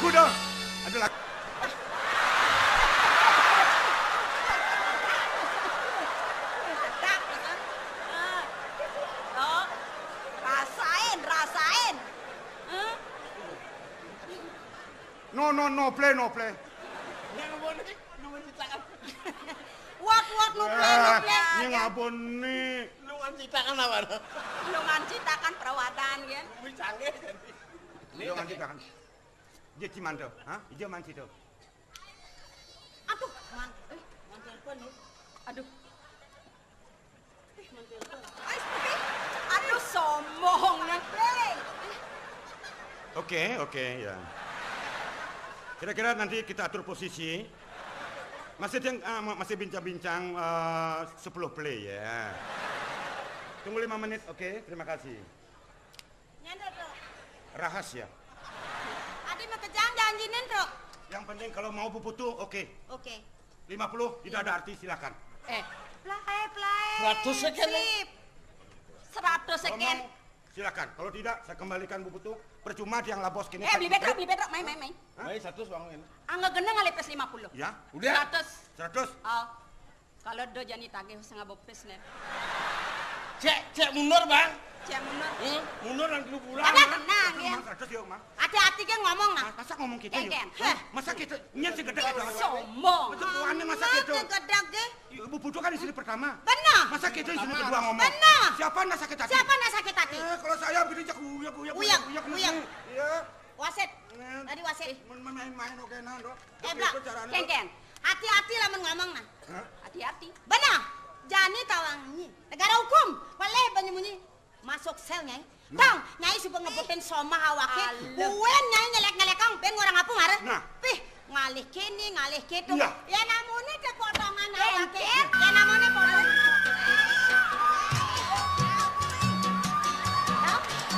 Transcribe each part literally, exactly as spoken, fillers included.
Udah. Ada lagi. Oh, rasain, rasain. Hah? No, no, no play, no play. Yang mau nih, lu menciptakan. Wak, wak, no play, no play. Ini ngabon nih. Lu menciptakan apa? Lu ngancitakan perawadan, kan? Wih, canggih jadi. Ini yang kita kan. Dia cimanda, ha? Dia manci tuh. Aduh, man, eh, man telepon nih. Aduh. Eh, man telepon. Ay, eh, aduh, sombong nih, play. Oke, oke, ya. Kira-kira nanti kita atur posisi. Masih yang ah, ma- masih bincang-bincang eh, sepuluh play ya. Tunggu lima menit, oke. Terima kasih. Nyanda tuh. Rahasia. Adi mah kejang janjinin tuh. Yang penting kalau mau Bu Putu, oke. Oke. Lima puluh, tidak ada arti, silakan. Eh, play, play. Seratus second, nih. Sip. Seratus Kalau second. mau, silakan. Kalau tidak, saya kembalikan Bu Putu. Percuma dia ngelabos kini. Eh, beli bedrok, beli bedrok, main, main, main. Baik, satu uang ini. Angga geneng ngalih pes lima puluh. Ya, Udah. Seratus. Seratus. Oh. Kalau do jani tagih setengah bopis nih. Cek, cek mundur, Bang. Cek mundur. Hmm, mundur nanti lu pulang. Ada tenang ya. Mang, seratus ya, Mang. Hati-hati ke ngomong nah. Mas- Masa ngomong kita ya? Kengken. Hah? Masa kita nyen segede doang. Sombong. Masa buahnya masa Amat gitu? segede ke. Bu Putu kan istri pertama. Benar. Masa kita istri kedua ngomong? Benar. Siapa ndak sakit hati? Siapa ndak sakit hati? Eh, kalau saya begini cak uyek uyek Uyek, uyek uyek. Iya. Wasit. Nah. Tadi wasit. Main-main main oke nah, Dok. Eh, Blak. Kengken. Hati-hati lamun ngomong nah. Hah? Hati-hati. Benar. Jani tawang nyi. Negara hukum. Boleh banyak munyi. Masuk sel, Nyai. Tong, Nyai suba ngebutin somah awake. Buen Nyai nyelek-nyelek kong, ben ngorang apa mara? Nah. Pih, ngalih kini, ngalih kitu. Iya. Ya namune ke potongan awake. Ya namune potongan.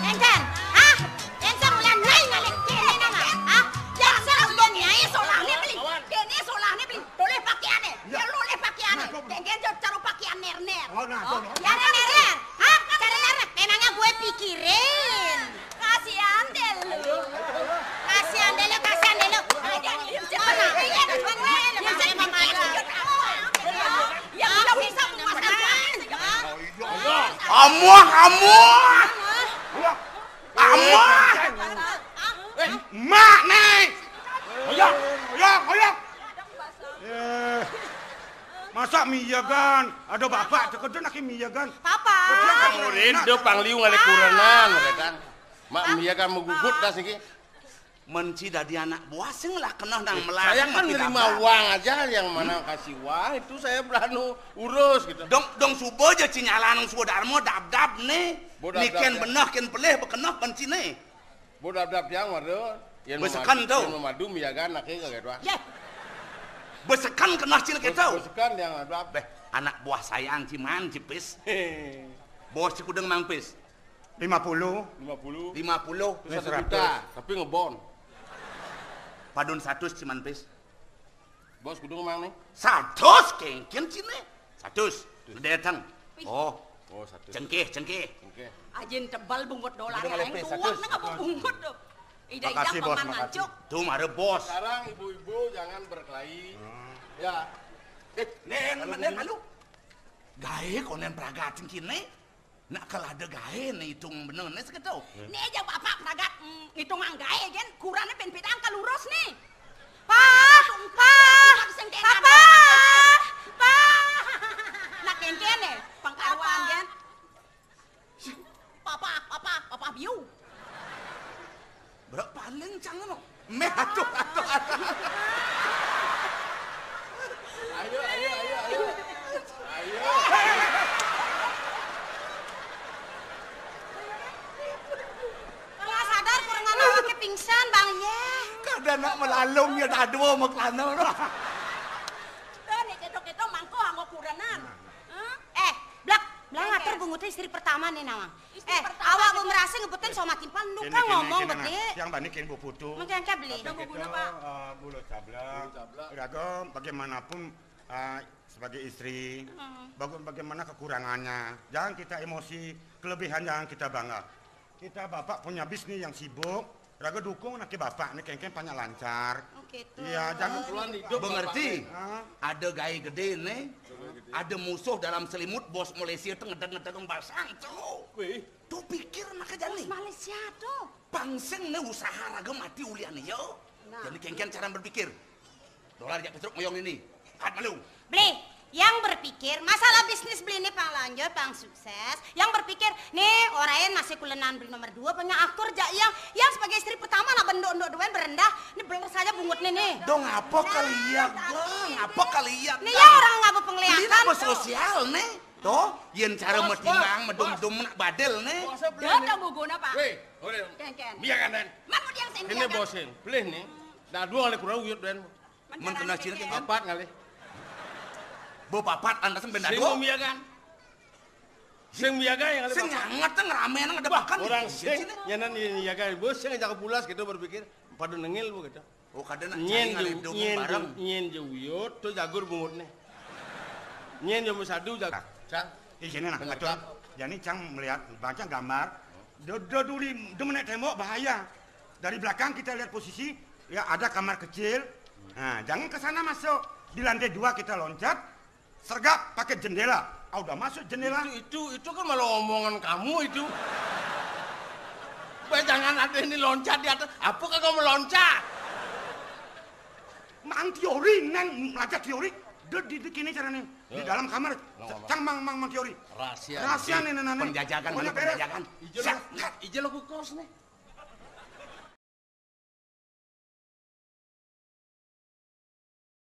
Enten, hah? Enten ulah Nyai ngalih kini nama? Hah? Ya sel ulah Nyai solahne beli. Kini solahne beli. Loleh pakaiane. Ya loleh pakaiane. Kengken jauh cara pakaian ner-ner. Oh, nah, tuh, no. Ya ner-ner. Hah? Cara ner. Memangnya gue pikirin. Kasihan deh lu. Kasihan deh lu, kasihan deh lu. Ayo, jangan diem, jangan. Iya, jangan. Ya udah bisa memuaskan. Amuah, amuah. Amuah. Mak nih. Oyok, oyok, oyok. Eh, masa miyagan? Ada bapak cekeden aki miyagan. Papa. Murid do pangliu ngalih kurenan, retan. Mak miyagan magugut dah siki. Menci dadi anak buah sing lah kena nang melah. Saya kan nerima uang aja, yang mana kasih uang itu saya beranu urus gitu. Dong dong suba aja cinyalan nang suba darmo dab-dab nih. Ni ken beneh ken pelih bekeneh menci nih. Bo dab-dab tiang madu. Yen besekan tu. Yen memadu miyagan anake kaget wah. Yeh. Besekan keneh cil gitu. Besekan tiang madu. Beh, anak buah saya ang ciman cipis. Bos cikudeng mangpis. Lima puluh. Lima puluh. Lima puluh. Terus satu juta, tapi ngebon. Padun satus ciman pis. Bos kudu ngomong nih. Satus kengken cine. Satus. Datang. Oh. Oh, satus. Cengkeh, cengkeh. Cengkeh. Ajin tebal bungut dolar yang tuang nang apa bungut tuh. Ida ida paman ngancuk. Tuh mare bos. Sekarang ibu-ibu jangan berkelahi. Ya. Eh, nen, nen malu. Gae konen pragat cengkine. Nak kalau ada gae ne itung bener ne seketo. Ne aja bapak pragat mm, ngitung anggae gen kurane pen pedang kalurus ne. Pa, pa, papa, pa. Nak kenten ne pangkaruan gen. Papa, papa, papa biu. Berak paling cang no. Meh aduh aduh aduh. Ayo ayo ayo ayo. Ayo. Kalau sadar kurangan awake pingsan bang ye. Kada nak melalung ya dadu mau kelana no. Tuh nih ketok-ketok mangko anggo kurenan. Eh, blak, blak ngatur bungut istri pertama nih nawang. Eh, awak bu merasa ngebutin sama timpal nuka ngomong bete. Yang bani ken bu putu. Mungkin ke beli. Dong bu guna pak. Bulu cabla. Raga bagaimanapun sebagai istri, bagaimana kekurangannya. Jangan kita emosi, kelebihan jangan kita bangga. Kita bapak punya bisnis yang sibuk, Raga dukung anake bapak né, kéngkén pang lancar. Oh gitu. Iya, jangan Kebetulan hidup Mengerti? Ah, Ada gaé gedé né. Ada musuh dalam selimut, bos Malaysia tuh ngedeg-ngedeg basang tuh. Wih, Tuh pikir nak Bos jani. Malaysia tuh. Pang sing né usaha raga mati ulian yo. Nah. Jadi kéngkén cara berpikir. Dolar jak Petruk ngoyong ini. Kat malu. Beli, yang berpikir masalah bisnis beli ini pang lanjut, pang sukses. Yang berpikir, nih, orain masih kulenan beli nomor dua, punya akur jak yang, yang sebagai istri pertama nak bendok-endok duen berendah. Ini beler saja bungut nih nih. Dong apa kali ya? Dong apa kali ya? Nih ya orang ngapa Ini penglihatan apa tuh. Sosial né? Toh, yén cara Bos, matimbang, bos, medum-dum nak badel né. Bosé beli Dia né. tak mau guna pak. Wih, boleh. Kéngkén. Mia kan, Den? Mana dia yang sini Ini bosé, beli né. Dah dua kali kurang uyut, Den. Men kena cina kéngkén. Empat kali. Bo papat antas ben Sing dua. Mia kan. Sing Mia kan yang Sing kali. Nyanget ngeramé nang ada Wah, bahkan. Orang sing, nyanan ini ya kan. Bos sing jaga pulas gitu berpikir. Pada nengil bu gitu. Oh, kada nak Nyén cari ngalih ju- dong nyén bareng. ju- nyén ju uyut tuh jagur bungut né. Nyén ju sadu jagur. Cang. Izin nah, Benar, betul. Pak. Jadi cang melihat, baca gambar. Do, do duli, do menek tembok bahaya. Dari belakang kita lihat posisi, ya ada kamar kecil. Nah, jangan ke sana masuk. Di lantai dua kita loncat, sergap pakai jendela. Ah, udah masuk jendela. Itu, itu, itu kan malah omongan kamu itu. Bah, jangan ada ini loncat di atas. Apa kagak meloncat? Mang teori, neng belajar teori. Di, di, di kini caranya. Di dalam kamar, cang mang, mang, mang teori. Rahasia. Rahasia nih, nenek. Penjajakan, Pokoknya dulu beres. Penjajakan. Ijel, ijel aku kos nih.